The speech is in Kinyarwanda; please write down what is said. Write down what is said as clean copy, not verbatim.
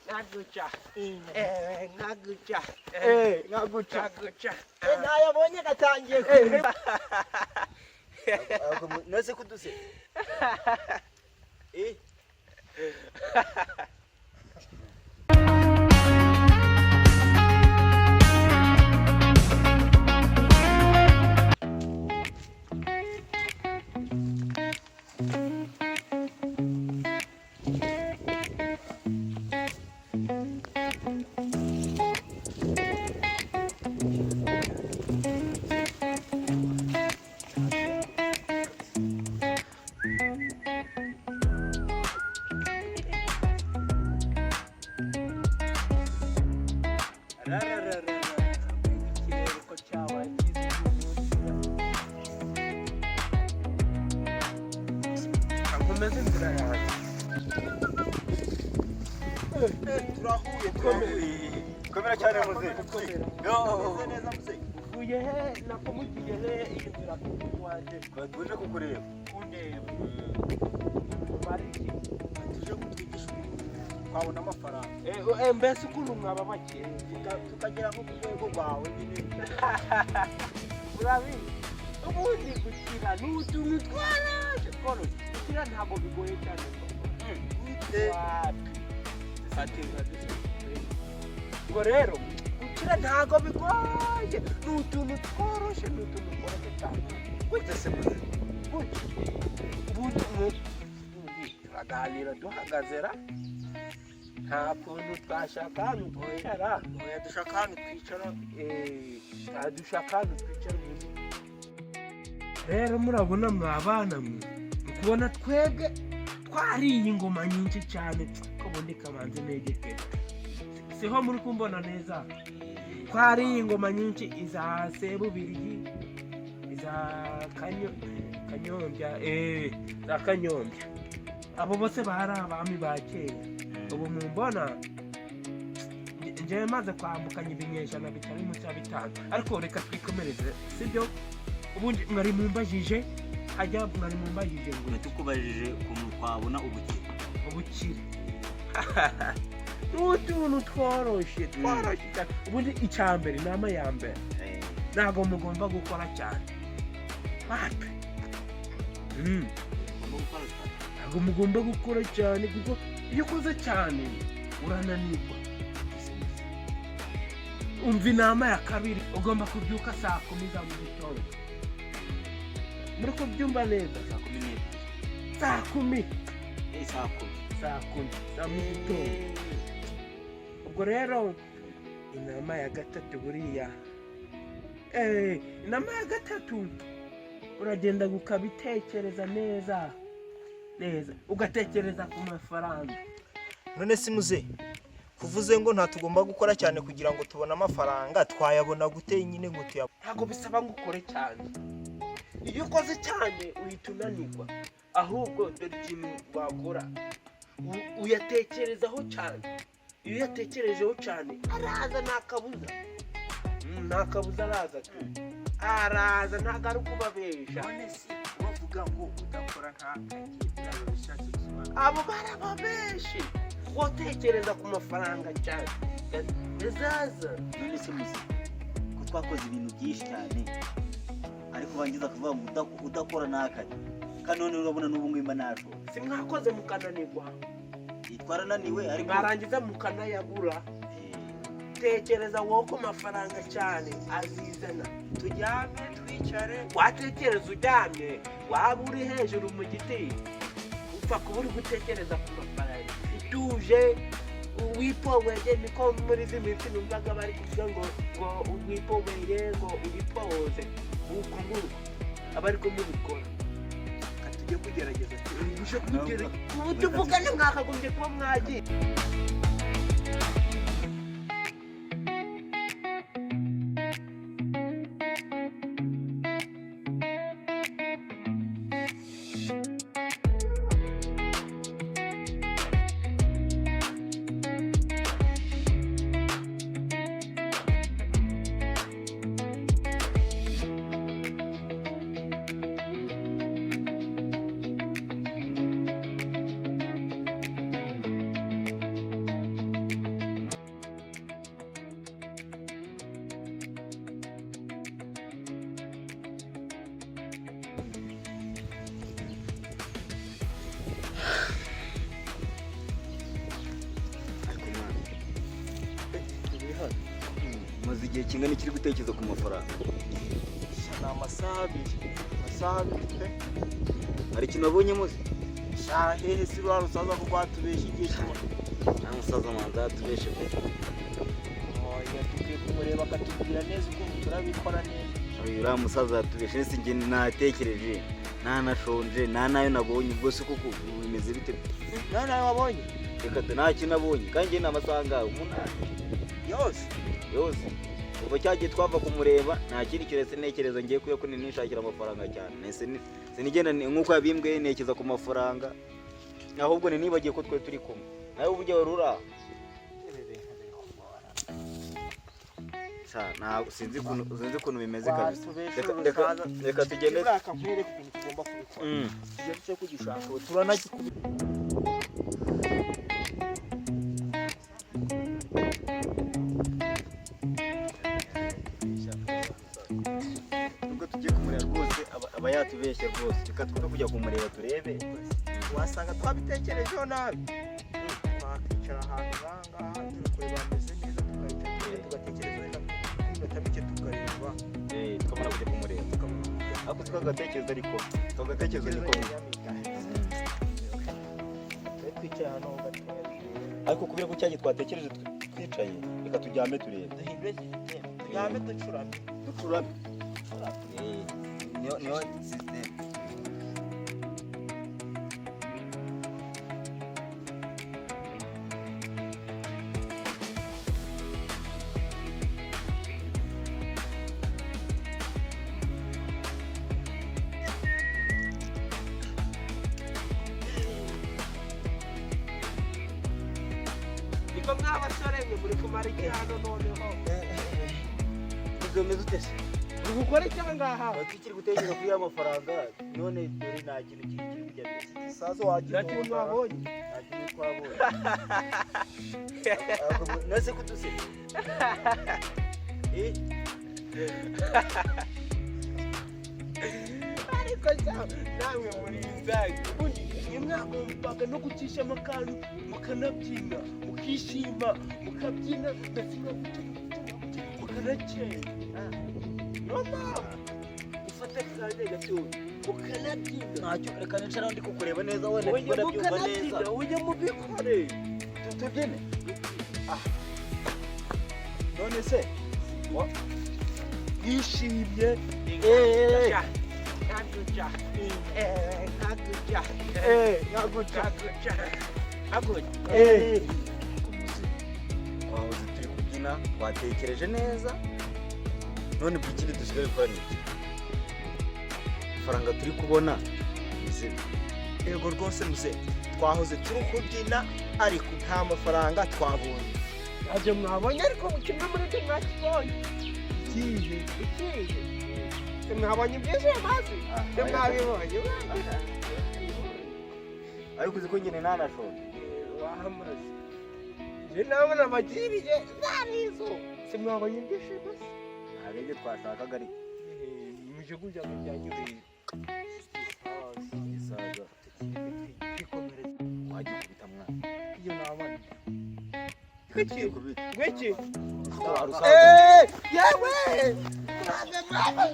Nkaguca. Nkaguca. Nkaguca. Nkaguca. Ntayabonye gatangiye kurira. Nose kuduse. Rarararara. Ikirere uko cyabaye cyiza uyu munsi. Nkomeze inzira yanjye. Turahuye, turahuye. Komera cyane muze. Yo. Neza muze. Uvuye he? Nako mugiye he? Iyi nzira wanjye. Tuje kukureba. Kundeba. Bari iki? Tuje kutwigisha ukuntu twabona amafaranga. Mbese ukuntu mwaba bakeye tukagera nko ku rwego rwawe nyine. Urabizi, ubundi gukira ni utuntu tworoshye tworoshye. Gukira ntabwo bigoye cyane. Wapi. Ngo rero gukira ntabwo bigoye, ni utuntu tworoshye, ni utuntu tworoshye cyane. Gute se muze? Gutya ubundi ubundi turaganira duhagaze ra, nta kuntu twashaka ahantu twicara. Oya, dushaka ahantu twicara. Dushaka ahantu twicara ubundi. Rero murabona mwabana mwe, kubona twebwe twariye ingoma nyinshi cyane, ko bundi kabanze negeke siho muri kumbona neza. Twariye ingoma nyinshi, iza Sebubirigi, iza Kanyombya, za Kanyombya, abo bose bari abami ba kera. Ubu mumbona njyewe maze kwambukanya ibinyejana bitari munsi ya 5. Ariko reka twikomereze, sibyo? Ubundi mwari mumbajije hajya, mwari mumbajije ngo Tukubajije ukuntu twabona ubukire. Ubukire ni utuntu tworoshye, tworoshye cyane. Ubundi icya mbere, inama ya mbere, ntabwo mugomba gukora cyane, wapi. Ntabwo mugomba gukora cyane, kuko iyo ukoze cyane urananirwa. Umva inama ya kabiri: ugomba kubyuka saa 10 za mu gitondo. Muri kubyumva neza? Saa 12. Saa 10. Saa 10. Saa 10 za mu gitondo. Ubwo rero inama ya gatatu, buriya inama ya gatatu, uragenda ukabitekereza neza neza, ugatekereza ku mafaranga. None si muze, kuvuze ngo nta tugomba gukora cyane kugira ngo tubone amafaranga, twayabona gute nyine ngo tuyabone? Ntabwo bisaba ngo ukore cyane. Iyo ukoze cyane uhita unanirwa. Ahubwo dore ikintu wakora: uyatekerezaho cyane. Iyo uyatekerejeho cyane araza, nta kabuza. Nta kabuza, araza tu, araza, ntabwo ari ukubabesha. None si bavuga ngo udakora ntakarye, byaba bishatse gusobanura? Abo barababeshe. Wotekereza ku mafaranga cyane, bizaza. None se muze, ko twakoze ibintu byinshi cyane, ariko bangiza kuvuga ngo udakora ntakarye, kandi none urabona n'ubu ngubu mba nashobora. Si mwakoze mukananirwa? Twarananiwe ariko. Mwarangiza mukanayabura. Tekereza wowe ku mafaranga cyane, azizana. Turyame, twicare? Watekereza uryamye, waba uri hejuru mu giti, upfa kuba uri gutekereza ku mafaranga utuje, wipoweye. Niko muri izi minsi numvaga bari kuvuga ngo wipoweye, ngo uripoze, uko nguko aba ariko mubikora. Reka tujye kugerageza. Uje kugera ubu tuvugane, mwakagombye kuba mwagiye. Igihe kingana ikiri gutekereza ku mafaranga? Ni amasaha 2, amasaha 2 pe. Hari ikintu wabonyemo se? Sha, hehe, si rwa rusaza ko rwatubeshya igihe kimwe. Nta musaza manza yatubeshe pe. Oya, dukwiye kumureba akatubwira neza ukuntu turabikora neza. Uyu uriya musaza yatubeshe ese? Njye natekereje, ntanashonje, nta nayo nabonye. Ubwo se koko bimeze bite? Nawe nawe wabonye? Reka da, nta kintu nabonye, kandi njye ni amasaha angahe? 8 yose. Yose. Kuva cya gihe twava kumureba, nta kindi kintu nahise ntekereza. Ngiye kuya ko nishakira amafaranga cyane. Nahise sinigenda nk'uko yabimbwiye, ntekereza ku mafaranga, ahubwo ni nibagiye ko twari turi kumwe nawe uburyo wari uri aho. Ibi bintu biri kugora. Sha, ntabwo sinzi ukuntu bimeze kabisa. Watubeshe. Reka Urusaza. reka tugende. Reka nkwereke ukuntu tugomba kubikora. Tujye duce kugishaka ubu turanagikubita. Nubwo tugiye kumureba rwose, aba yatubeshye rwose. Reka twe kujya kumureba turebe. Wasanga twabitekerejeho nabi. Twakwicara ahantu nk'ahangaha turi kureba hameze neza, tukahicara tugatekereza wenda nk'iminota mike, tukareba. Tukabona kujya kumureba. Tukabona kujya. Ariko twagatekereza, ariko twagatekereza niko. Twe twicaye hano gatoya. Ariko kubera ko cyagiye twatekereje twicaye, reka turyame turebe. Duhindure système, turyame ducuramye. Ducurame. Niyo système. Niko mw'abasore mwe, muri kumara iki hano noneho? Bimeze ute se? Uri gukora iki aha ngaha? Tukiri gutekereza kuri ya mafaranga, none dore nta kintu kiri kujya mbere. Sazo wagira. Nta kintu mwabonye? Nta kintu twabonye. Nase kuduseka? Eh. Ariko sha, namwe muri inzagi, ubundi nimwagombaga no gucishamo akantu mukanabyina, mukishima, mukabyina ndetse mukanakeye. Niyo mpamvu ufata akanya gatoya mukanabyina. Ntacyo, reka nicara ndi kukureba neza, wenda Ujye ndimo ndabyumva neza. mukanabyina, ujye mubikore. Tubyine. None se Yishimye. Eh. Kaguca, kaguca. Eh, nkaguca. Kaguca, kaguca. Eh. Twahoze turi kubyina, twatekereje neza, none ubwo ikindi dusigaye gukora ni iki? Amafaranga turi kubona ni zero. Yego rwose muze, twahoze turi kubyina ariko nta mafaranga twabonye. Ntabyo mwabonye, ariko kimwe muri byo mwakibonye. Ikihe? Ikihe? Se mwabonye ibyinshi amazi? Se mwabibonye? Ariko uzi ko nyine ntanashonje? Wahamaze, njye nabona abagiriye zarizo. Se mwabonye ibyishimo se? Ntabwo ibyo twashakaga, ariko Muje kujya mu byanyureye. Isaza. Twikomereze. Wagikubita mwana. Iyo nabona Gwiki. Kubita. Gwiki. Rusaza. Eh, yewe. Mwabe, mwabe.